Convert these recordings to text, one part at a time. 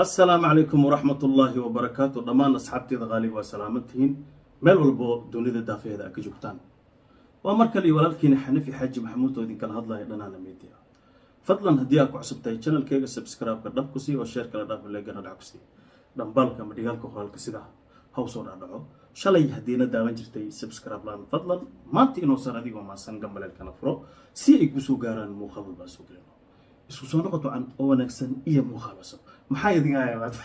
Asalaamu calaykum waraxmatullaahi wabarakaatu. Dhammaan asxaabteeda qaaliga, waa salaamantihiin meel walbo dunida daafeheeda aad ka joogtaan. Waa mar kale iyo walaalkiina Xanafi Xaaji Maxamuud oo idinkala hadlaya Dhanaana Media. Fadlan, haddii aad ku cusub tahay channelkeyga, subscribe-ka dhab ku sii oo share kala dhaaf, leegana dhac ku sii, dhambaalka ama dhigaalka qoraalka sidaa ha u soo dhaadhaco. Shalay haddiina daawan jirtay subscribe laan, fadlan maanta inuusan adigoo maasan gambaleelkana furo si ay kusoo gaaraan muuqaal walbaa soo gelino. Isku soo noqod wacan oo wanaagsan iyo muuqaal cusub. Maxaa idin haya maanta?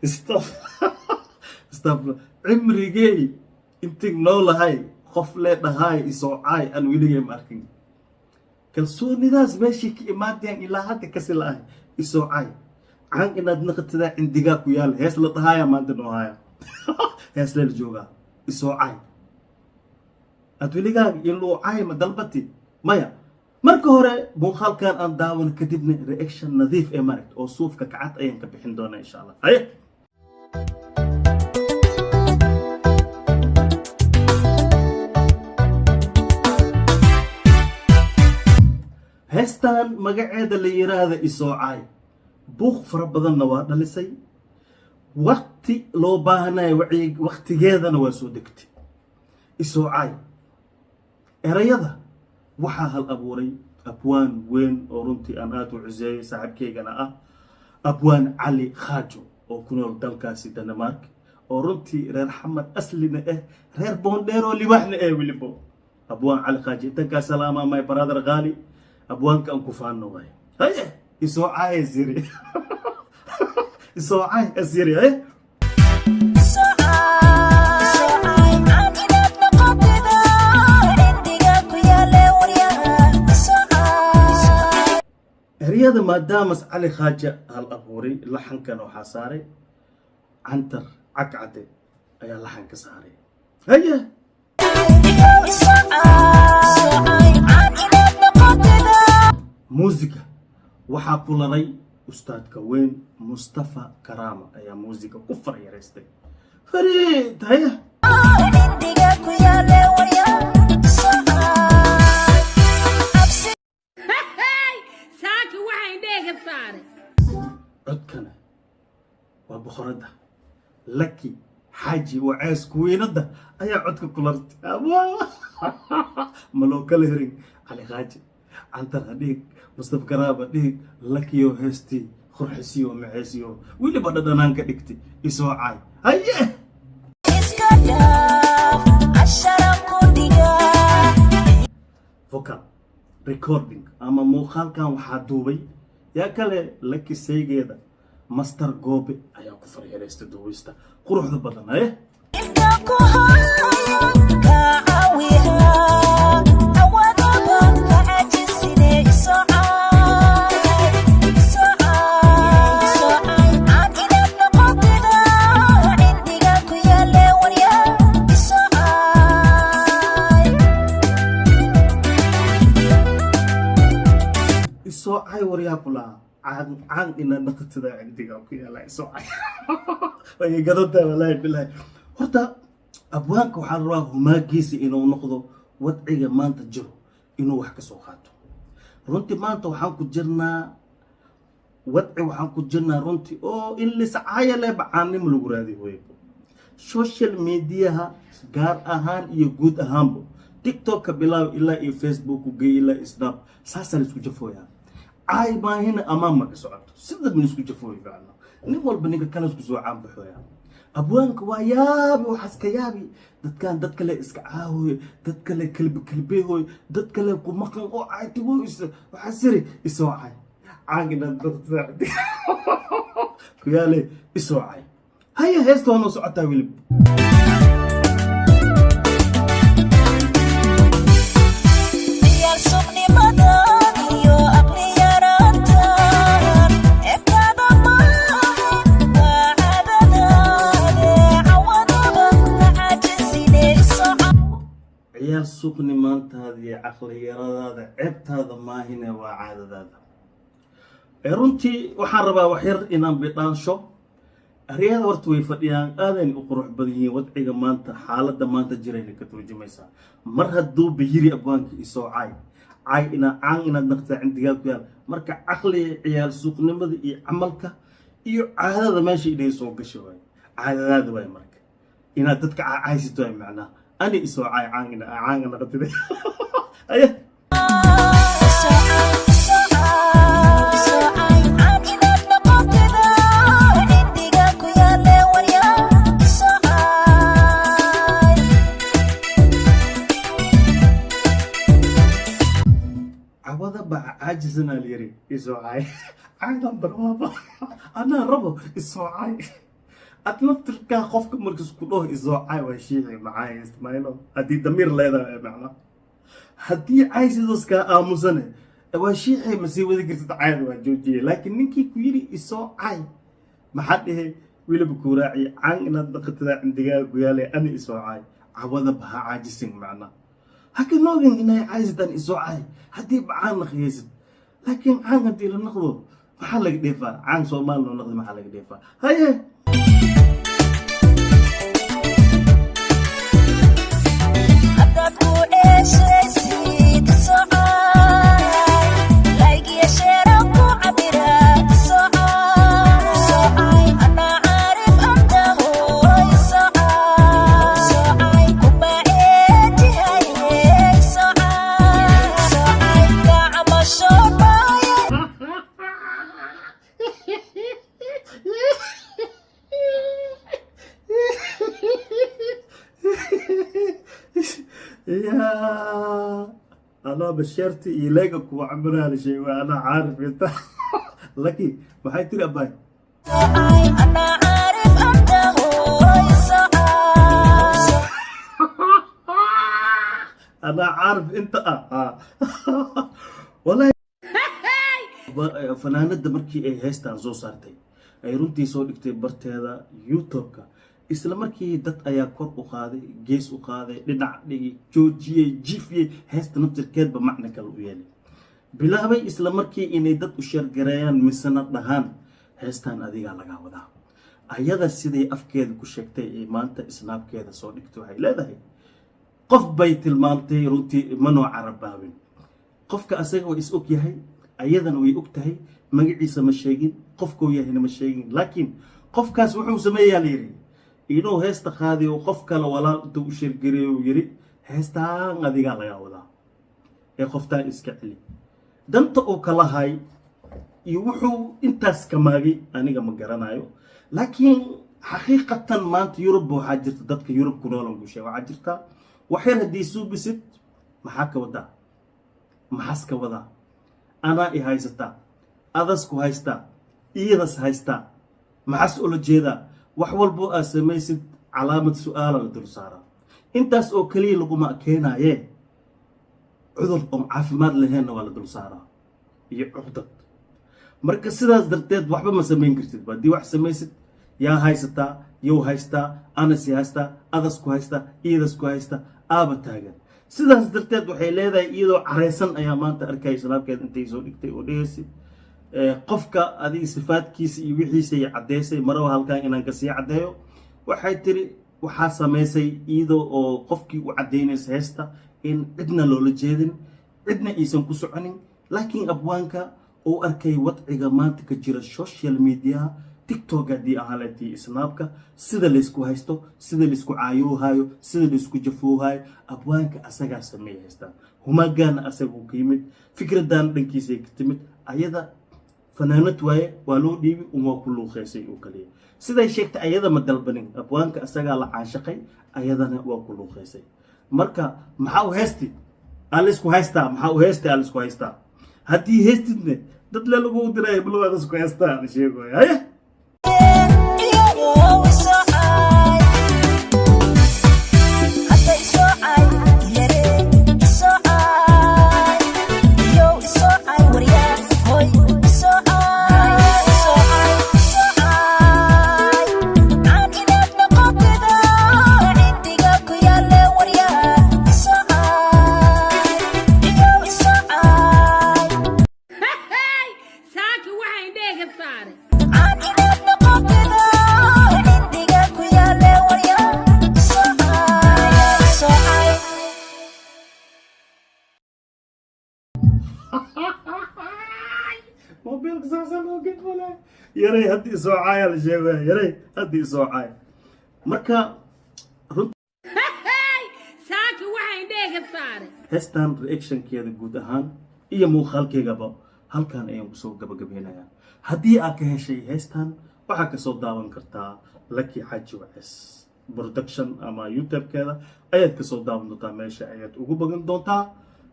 Stop, stop. Cimrigey intig noolahay, qof lee dhahaay isoo caay aan weligay ma arkin. Kalsoonidaas meeshii ka imaadayaan ilaa hadda kasi la-ahay. Isoo caay, caan inaad naqatidaa cindigaa ku yaal. Hees la dhahaaya maanta noo haya, hees leel joogaa. Isoo caay aad weligaaga in luu caay ma dalbati maya. Marka hore muuqaalkan aan daawano, kadibna reaction nadiif ee maragt oo suufka kacad ayaan ka bixin doonaa, insha Allah. Haye. Heestan magaceeda la yiraahda Isoo Caay buuq fara badanna waa dhalisay. Waqti loo baahanayo waqtigeedana waa soo degtay. Isoo Caay erayada waxaa hal abuuray abwaan weyn oo runtii aan aada u cuseeyay, saaxiibkeygana ah, Abwaan Cali Khaajo oo ku nool dalkaasi Denmark, oo runtii reer Xamar aslina ah, reer Boondheer oo libaaxna eh welibo. Abwaan Cali Khaajo, intankaa salaama, my brother qaali, abwaanka aan ku faano waay. Haye, isoo caay asiri, isoo caay asiri. Haye. Eryada maadaamas Cali Khaaja hal abuuray, laxankana waxaa saaray Cantar Cagcade ayaa laxanka saaray. Haye. Muusiga waxaa ku laray ustaadka weyn Mustafa Karaama ayaa muusiga ku faryaraystay. Fariid. Haye. Saaki waxaa indheega saaray. Codkana waa boqoradda Laki Xaaji Wacees Kuwiinadda ayaa codka ku lartay. Ma loo kala herin. Cali Khaaji, Cantar ha dhig, Mustafa Karaama dhig, Lakiyo heestii qurxisiyo maceesiyo weliba dhadhanaan ka dhigtay. Isoo caay. Haye. Iska dhaaf casharan ku dhigaa. Vocal recording ama muuqaalkan waxaa duubay yaa kale, Laki saygeeda Master Goobe ayaa ku farxiraystay duubista quruxda badan. Haye. Ilka ku haya kaa caawiha awadaba ka caajisine. Isoo caay, isoo caay, isoo caay, caan inaad noqotida cindiga ku yaale warya. Isoo caay. Isoo cay waryaa ku lahaa, caan caan inaad naqatida cindiga ku yaala. Isoo cay way gadataa, walaahi bilaahi. Horta abwaanka waxaa la rabaa humaagiisa inuu noqdo wadciga maanta jiro, inuu wax ka soo qaato. Runtii maanta waxaan ku jirnaa wadci, waxaan ku jirnaa runtii oo in liscaaya leh bacaannimo lagu raadiy hooyabo. Social mediaha gaar ahaan iyo guud ahaanba, TikTok ka bilaab ilaa iyo Facebook gey ilaa iyo Snap, saasaa la isku jafooyaa. Caay maahina amaan ma ka socoto. Sida ma isku jafooyo ficno, nin walba ninka kale isku soo caanbaxooya. Abwaanka waa yaabi, waxaas ka yaabi dadkan, dad kale iska caahoy, dad kale kalbi kalbehoy, dad kale ku maqan oo caaytibo. Waxaa siri isoo caay, caagina ku yaale. Isoo caay. Haya, heesta waa noo socotaa welib. Ciyaar suqnimadan iyo aqli yaraantan ceebtaada maahe, waa caadadaade. Cawadaba ka caajisine. Isoo Ciyaal suuqnimaantaada iyo caqli yaradaada ceebtaada maahine, waa caadadaada. Ee runtii waxaan rabaa wax yar inaan bidhaansho. Aryada horta way fadhiyaan, aadayna u qurux badan yihiin. Wadciga maanta, xaaladda maanta jirayna ka turjumaysaa. Mar hadduu bayiri abwaanka isoo caay, caay inaa caan inaad naqtaa cindigaa ku yaal. Marka caqliga ciyaal suuqnimada iyo camalka Iyo caadada meesha inay soo gasho waay, caadadaada waay. Marka inaad dadka caaysid waay, macnaha ani isoo caay, caangina caanga naqatide aya. Caan inaad noqotida cindiga ku yaale, waryaa, isoo caay. Cawada baa caajisanaa la yiri, isoo caay, caadan barwaaba anaa rabo, isoo caay. Ad naftirkaa qofka markas ku dhaho isoo caay, waa shiici macaay ismailo. Haddii damiir leedahay, macna haddii caay sidaas kaa aamusane, waa shiici, ma sii wadi kartid caayda, waa joojiyay. Laakiin ninkii ku yidhi isoo caay, maxaa dhihi? Weliba kuu raaciye, caan inaad dhaqatidaa cindigaaga ku yaalay, ani isoo caay. Cawada baha caajisin, macna haka noogin inay caaysidaan, isoo caay haddii caan naqiyaysid. Laakiin caan haddii la noqdo, maxaa laga dheefaa? Caan Soomaali loo noqdo, maxaa laga dheefaa? Haye. Haddaad ku ceeshaysid, isoo caay, like iyo share ku cabira, isoo caay, anaa caarif antaho, isoo caay, kuma ceejihaye, isoo caay, gacmo shoobaaye. Yaa anaa basheerti iyo leega kuwa cabiraa la sheego, anaa caarif inta laki. Maxay tiri, abaay? Anaa caarif antaho, isoo caay. Anaa caarif inta ah, wallahi. Fanaanada markii ay heestan soo saartay, ay runtii soo dhigtay barteeda YouTube-ka, isla markii dad ayaa kor u qaaday, gees u qaaday, dhinac dhigay, joojiyey, jiifiyey heesta naftirkeedba, macna kale u yeelay, bilaabay isla markii inay dad u share gareeyaan, misena dhahaan heestan adigaa lagaa wadaa. Ayada siday afkeeda ku sheegtay ee maanta Snap-keeda soo dhigtay, waxay leedahay qof bay tilmaamtay. Runtii manoo carabaabin qofka, asaga waa is og yahay, ayadana way og tahay. Magaciisa ma sheegin, qofkuu yahayna ma sheegin, laakiin qofkaas wuxuu sameeyaa la yidhi inuu heesta qaadiyo qof kale walaal intuu u share gareeyo uu yidhi heestaan adigaa lagaa wadaa ee qoftaan iska celi. Danta uu kala hay iyo wuxuu intaas ka maagay aniga ma garanayo, laakiin xaqiiqatan maanta Yurubba waxaa jirta, dadka Yurub ku nool aan ku sheega, waxaa jirta waxyar haddii suubisid, maxaa ka wadaa, maxaas ka wadaa, anaa i haysataa, adas ku haystaa, iyadas haystaa, maxaas ula jeedaa? Wax walbo aad samaysid calaamad su-aala la dul saaraa. Intaas oo keliya laguma keenaaye, cudur oon caafimaad lahaynna waa la dul saaraa iyo cuqdad. Marka sidaas darteed waxba ma samayn kartid ba. Haddii wax samaysid, yaa haysataa, yow haystaa, anasi haystaa, adas ku haystaa, iyadas ku haystaa, aaba taagan. Sidaas darteed waxay leedahay, iyadoo careysan ayaa maanta arkaya Snap-keed intay soo dhigtay oo dhegeysay qofka adiga sifaadkiisa iyo wixiisa ay caddeysay. Maraba halkan inaan kasii caddeeyo. Waxay tiri waxaa samaysay iyadoo oo qofkii u caddeynaysa heesta in cidna loola jeedin, cidna aysan ku soconin, laakiin abwaanka uu arkay wadciga maanta ka jira social mediaha, TikTok haddii ahaaleetii, Snap-ka, sida laysku haysto, sida laysku caayoohayo, sida laysku jafoohayo. Abwaanka asagaa sameeya haystaan, humaagaana asaguu ka yimid, fikradan dhankiisay ka timid. Ayada fanaanad waaye, waa loo dhiibi un, waa ku luuqeysay oo kaliya. Siday sheegtay, ayada ma dalbanin, abwaanka asagaa la caashaqay, ayadana waa ku luuqeysay. Marka maxaa u heesti aa laysku haystaa? Maxaa u heesti aa laysku haystaa? Haddii heestidne dad le lagu diraya balwaad isku haystaa la sheegoy. Haye. Iyo isoo caay, hadda isoo caay, yare isoo caay, iyo isoo caay, waryaa hoy, isoo caay, isoo caay, isoo caay, caan inaad noqotida cindiga ku yaale, waryaa, isoo caay, iyo isoo caay. Saaki waxaa indheega saaray. Caan. Ciyaalka saasaa loo gefalay. Yaray, haddii isoo caaya la sheegaya, yaray, haddii isoo caaya. Marka Saaki waxaa indheega saaray. Heestan reactionkeeda guud ahaan iyo muuqaalkeygaba halkan ayaan kusoo gabagabeynayaa. Haddii aad ka heshay heestan, waxaa kasoo daawan kartaa Lucky Xaaji Waces Production ama YouTube-keeda ayaad kasoo daawan doontaa. Meesha ayaad ugu bagan doontaa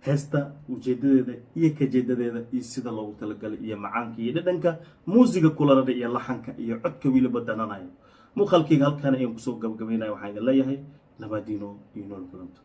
heesta ujeedadeeda iyo kajeedadeeda iyo sida loogu talagalay iyo macaanka iyo dhadhanka muusiga kularada iyo laxanka iyo codka wiiliba dananayo. Muuqaalkeyga halkan ayaan kusoo gabagabeynaya. Waxaan idin leeyahay nabadino iyo nool kulanto.